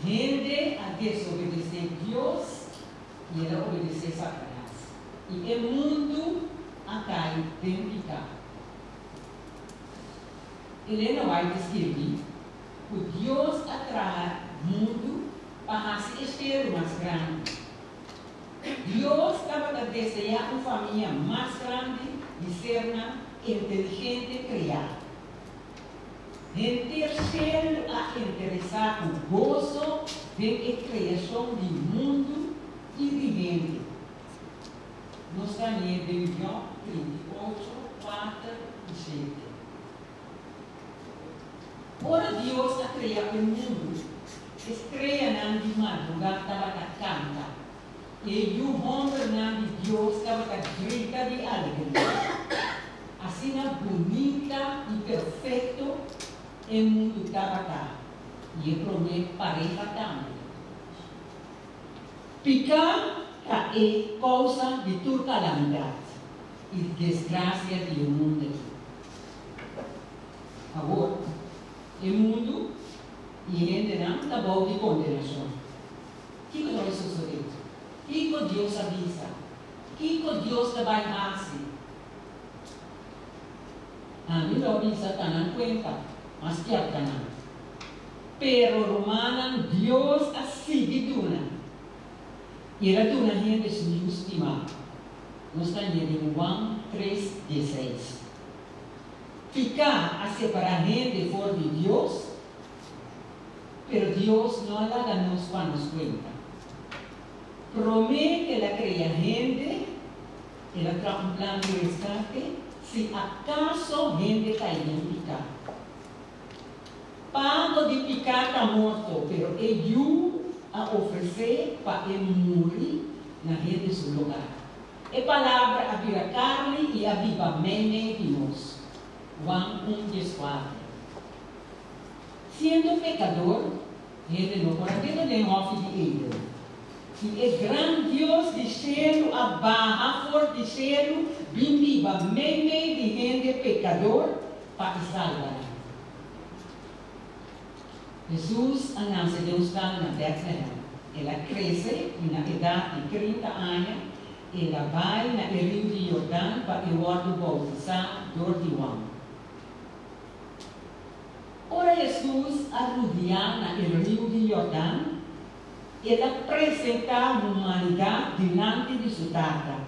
Hende a desobedesé Dios i el a obedesé Satanas, i e mundu a kai den piká. Elena White ta skirbi ku Dios a traha mundu pa hasi e shelu mas grandi. Dios tabata deseá un famia mas grandi di sernan inteligente kreá. Henter shelu a interesá ku goso den e kreashon di mundu i di hende. Nos ta hañ'é den Jòb 38, 4 i 7. Ora Dios a krea e mundu, e streanan di madrugá tabata kanta, i e yu hòmbernan di Dios tabata grita di alegria. Asina bunita i perfekto e mundu tabata, i e promé pareha tambe. Piká ta e kousa di tur kalamidat i desgrasia di e mundu aki. Awor, e mundu i e hendenan ta bou di kondenashon. Kiko ta bai sosodé? Kiko Dios a bisa? Kiko Dios ta bai hasi? Ami lo bisa ta nan kuenta, mas piarta nan. Pero rumannan, Dios a sigui duna, i el a duna hende su Yu stimá. Nos ta hañ'é den Juan 3, 16. Piká a separá hende for di Dios, pero Dios no a laga nos pa nos kuenta. Promé ku el a krea hende, el a traha un plan di reskate si akaso hende kai den piká. Pago di piká ta morto, pero e Yu a ofresé pa e muri na hende su lugá. E Palabra a bira karni i a biba meimei di nos. Juan 1, 14. Siendo pekador, hende no por a keda den hòfi di Eden. I e gran Dios di shelu a baha for di shelu bin biba meimei di hende pekador pa e salba nan. Hesus a nase den un stal na Bètlehem. El a krese i na edat di 30 aña el a bai na e riu di Jordan pa e wòrdu boutisá dor di Juan. Ora Hesus a rudiá na e riu di Jordan, el a presentá humanidat dilanti di su Tata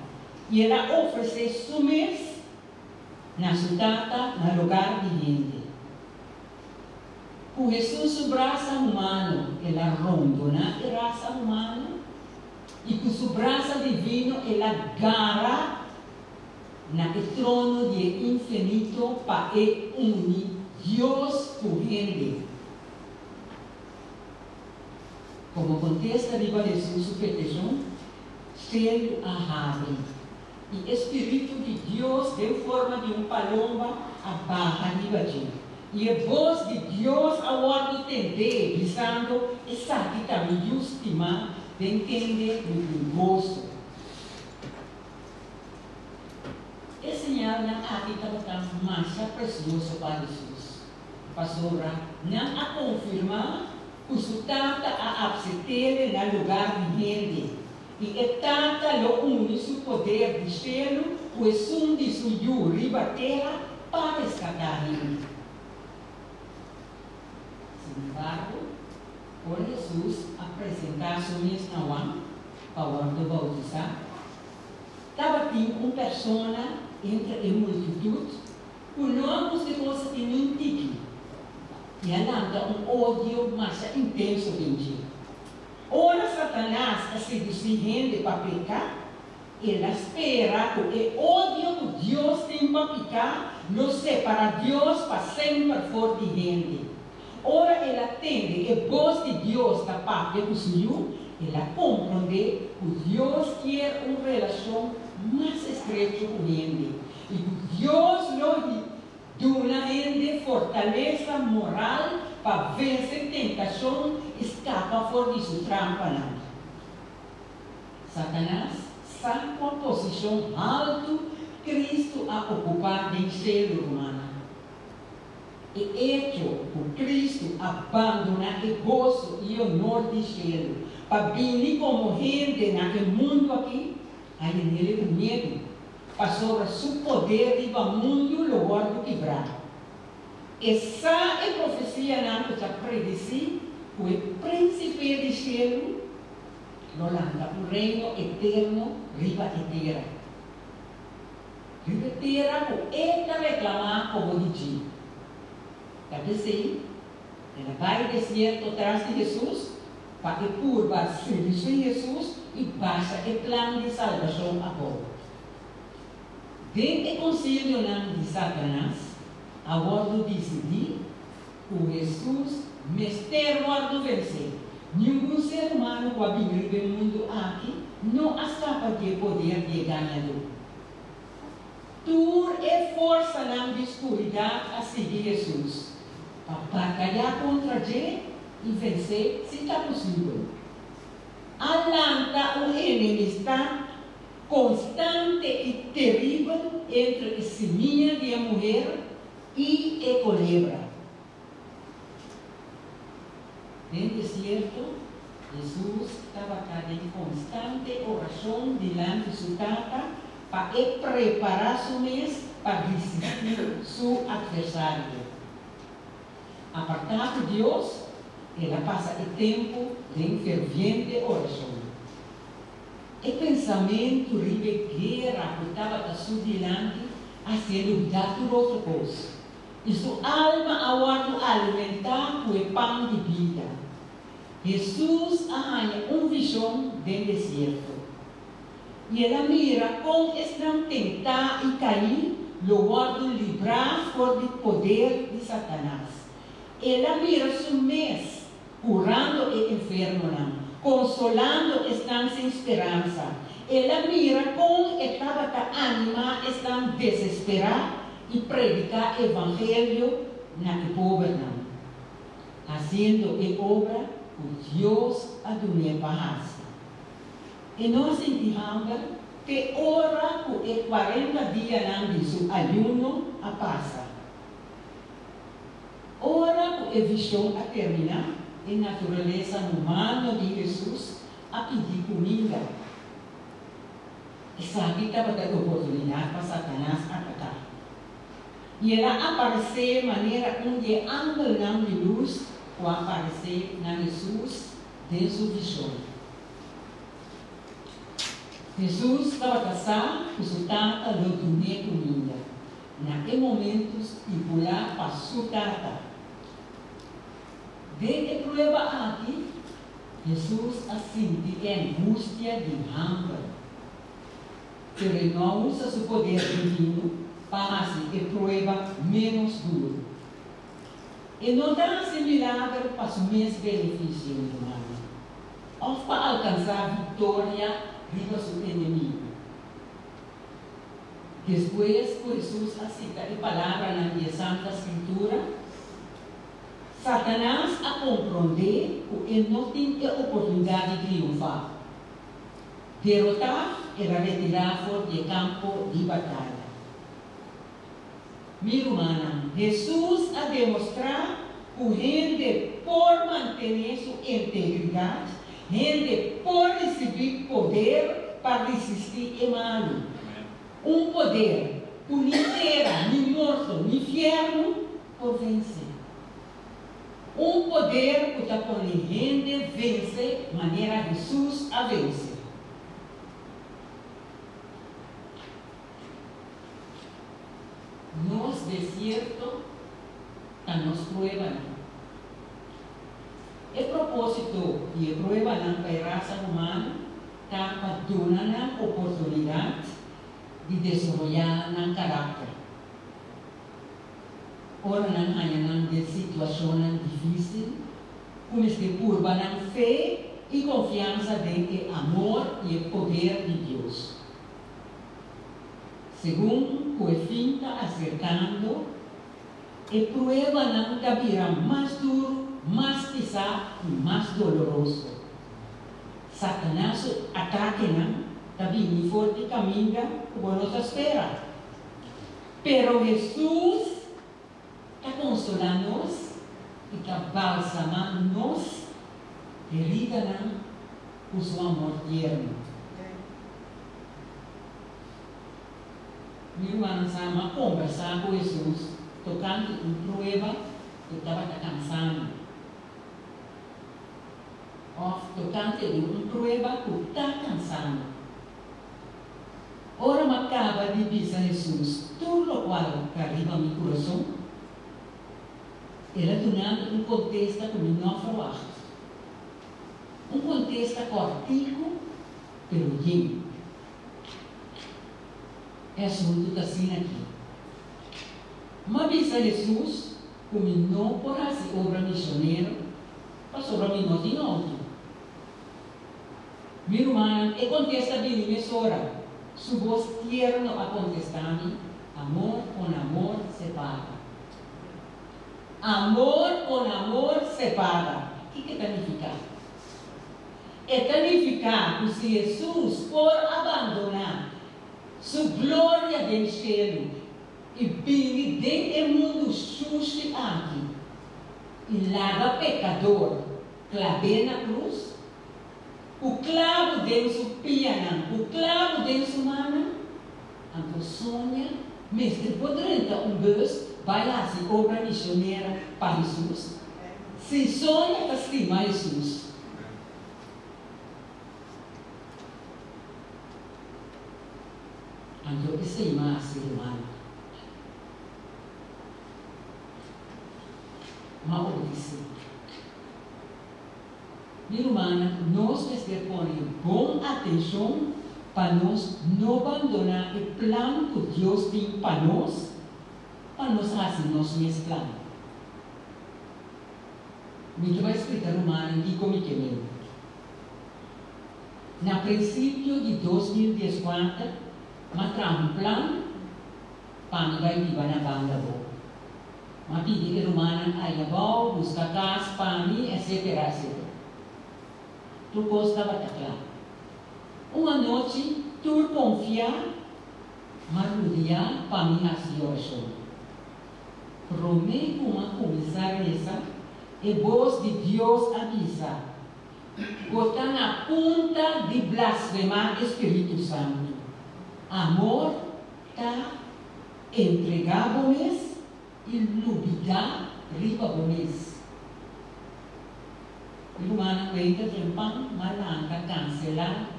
i el a ofresé su mes na su Tata na lugar di hende. Ku Hesus su brasa humano el a rondoná e rasa humano i ku su brasa divino el a gara na e trono di e Infinito pa e uni Dios ku hende. Komo kontesta riba Hesus su petishon, shelu a habri i e spiritu di Dios den forma di un palomba a baha riba dje. I e bos di Dios a wòrdu tendé, bisando, Esaki ta mi Yu stimá, den kende mi tin goso. E señalnan aki tabata masha presioso pa Hesus, pasobra nan a konfirmá ku su Tata a apset'é na lugar di hende. I e Tata lo uni su poder di shelu ku esun di su Yu riba tera pa reskatá hende. Sinembargo, ora Hesus a presentá su mes na Juan pa wòrdu boutisá, tabatin un persona entre e multitut ku no a gusta e kos aki niun tiki i a lanta un odio masha intenso den dje. Ora Satanas a sedusí hende pa peká, el a spera ku e odio ku Dios tin pa piká lo separá Dios pa semper for di hende. Ora el a tende e bos di Dios ta papia ku su Yu, el a komprondé ku Dios kier un relashon mas estrecho ku hende i ku Dios lo Duna hende fortalesa moral pa vense tentashon i skapa for di su trampanan. Satanas sa kua posishon haltu Kristu a okupá den shelu, rumannan. E echo ku Kristu a bandoná e goso i i honor di shelu, pa bini komo hende na e mundu akí, a yen'é ku miedu, pasobra su poder riba mundu lo wòrdu kibrá. E sa e profesianan ku ta predisí ku e Prínsipe di shelu lo lanta un reino eterno riba e tera, riba e tera ku e ta reklamá komo di dje. Ta p'esei, el a bai desierto tras di Hesus pa e purba sedusí Hesus i basha e plan di salbashon abou. Den e konsilionan di Satanas a wòrdu disidí ku Hesus mester wòrdu vensé. Ningun ser humano ku a bini riba e mundu aki no a skapa di e poder di e gañadó. Tur e forsanan di skuridat a sigui Hesus pa batayá kontra dje i vensé si ta posibel. A lanta un enemistat konstante i teribel entre e simia di e muher i e kolebra. Den desierto, Hesus tabata den konstante orashon dilanti su Tata pa e prepará su mes pa risistí su atversario. Apartá ku Dios, el a pasa e tempu den ferviente orashon. E pensamentu riba e guera ku tabata su dilanti a hasié lubidá tur otro kos, i su alma a wòrdu alimentá ku e pan di bida. Hesus a haña un vishon den desierto, i el a mira kon esnan tentá i kaí lo wòrdu librá for di poder di Satanas. El a mira su mes kurando e enfermonan, konsolando esnan sin speransa. El a mira kon e tabata animá esnan desesperá i prediká evangelio na e pobernan, hasiendo e obra ku Dios a dun'é pa hasi. E no a sinti hamber te ora ku e kuarenta dianan di su ayuno a pasa. Ora ku e vishon a terminá, e naturalesa humano di Hesus a pidi kuminda. Esaki tabata e oportunidat pa Satanas ataká. I el a aparesé manera un di e angelnan di lus ku a aparesé na Hesus den su vishon. Hesus tabata sa ku su Tata lo dun'é kuminda. Na e momentu stipulá pa su Tata. Den e prueba aki, Hesus a sinti e angustia di hamber. Pero e no a usa su poder divino pa hasi e prueba ménos duru. E no ta hasi milager pa su mes benefisio, mi rumannan, òf pa alkansá viktoria riba su enemigu. Despues ku Hesus a sita e palabranan di e Santa Skritura, Satanas a komprondé ku e no tin e oportunidat di triunfá. Derotá, el a retirá for di e kampo di bataya. Mi rumannan, Hesus a demostrá ku hende por mantené su integridat, hende por risibí poder pa risistí e malu. Un poder ku ni tera, ni morto, ni fièrnu por vense. Un poder ku ta pone hende vense manera Hesus a vense. Nos desierto ta nos pruebanan. E propósito di e pruebanan pa e rasa humano ta pa duna nan oportunidat di desaroyá nan karakter. Ora nan haña nan den situashonnan difísil, ku mester purba nan fe i konfiansa den e amor i e poder di Dios. Segun ku e fin ta aserkando, e pruebanan ta bira mas duru, mas pisá i mas doloroso. Satanas su atakenan ta bini for di kaminda ku bo no ta spera. Pero Hesus ta konsolá nos i ta balsamá nos. heridanan ku su amor tierno. Mi rumannan sa mi a kombersá ku Hesus tokante un prueba ku tabata kansa mi, òf tokante di un prueba ku ta kansa mi. Ora mi a kaba di bisa Hesus tur lokual ta riba mi kurason, el a duna mi un kontesta ku mi no a ferwagt. Un kontesta kòrtiku pero yen. E asuntu ta asina aki. M'a bisa Hesus ku mi no por hasi obra misionero pasobra mi no tin outo. Mi rumannan, e kontesta bini mesora. Su bos tierno a kontestá mi, Amor con amor se paga. Amor con amor se paga. Kiko e ta nifiká? E ta nifiká ku si Hesus por a bandoná Su gloria den shelu i bini den e mundu shushi aki i laga pekador klab'é na krus, ku klabu den su pianan, ku klabu den su mannan, anto Sonia mester por drenta un bus bai hasi obra misionera pa Hesus? Si Sonia ta stima Hesus. Anto esei m'a hasi ruman. M'a obedesé. Mi rumannan, nos mester pone bon atenshon pa nos no bandoná e plan ku Dios tin pa nos, pa nos hasi nos mes plan. Mi ta bai splika rumannan kiko mi ke men. Na prinsipio di 2014, m'a traha un plan pa mi bai biba na banda bo. M'a pidi e rumannan ayabou buska kas pa mi, etsetera, etsetera. Tur kos tabata kla. Un anochi, tur konfiá, m'a rudiá pa mi hasi orashon. Promé ku m'a kuminsá resa, e bos di Dios a bisa, Bo ta na punta di blasfemá e Spiritu Santu. Amor ta entregá bo mes i lubidá riba bo mes. Mi rumannan wenta trempan m'a lanta kanselá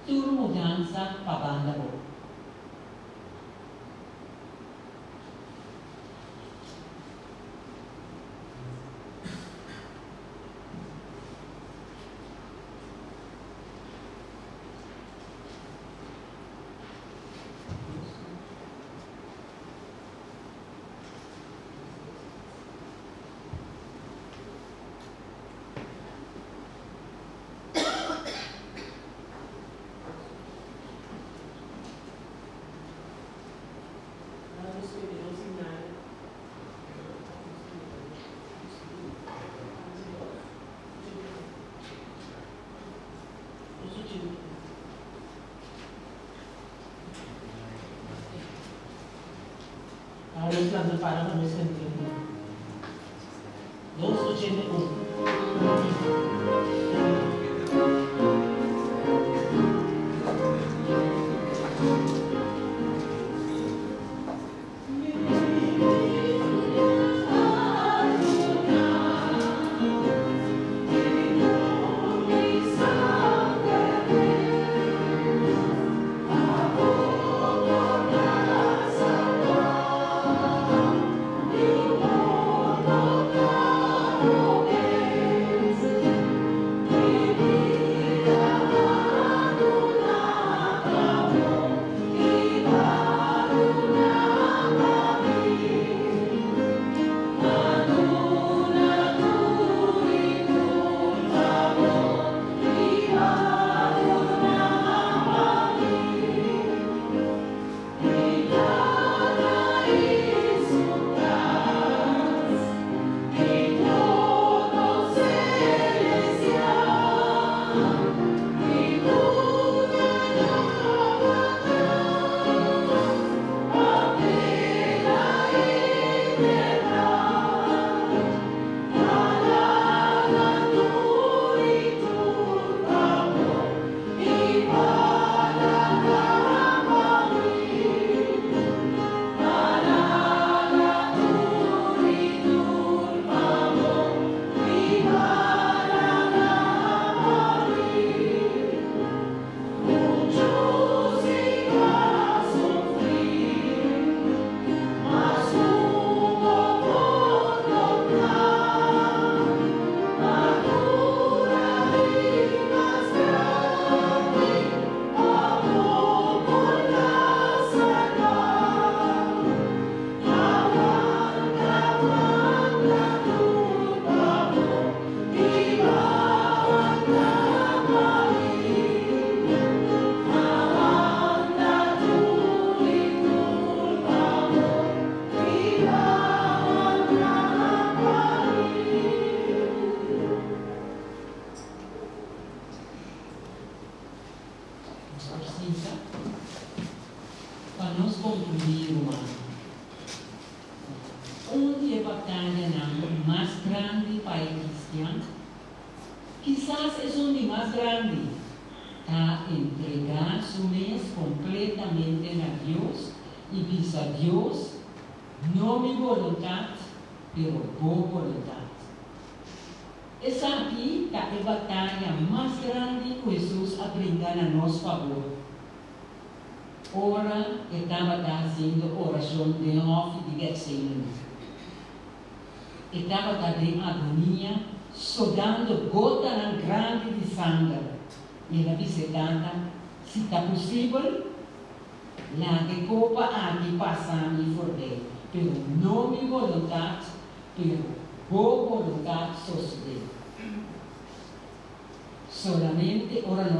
tur mudansa pa banda bo. Awor nos lanta para pa nos kanta 281. konkluí, ruman. Un di e batayanan mas grandi pa e kristian, kisas esun di mas grandi, ta entregá su mes kompletamente na Dios i bisa Dios, No mi boluntat, pero bo boluntat. Esaki ta e bataya mas grandi ku Hesus a bringa na nos fabor. Ora e tabata hasiendo orashon den hòfi di Getsemani, e tabata den agonia, sodando gotanan grandi di sanger, i el a bisa e Tata, Si ta posibel, Laga e kopa aki pasa mi forbei, pero no mi boluntat, pero bo boluntat sosodé. Solamente ora nos.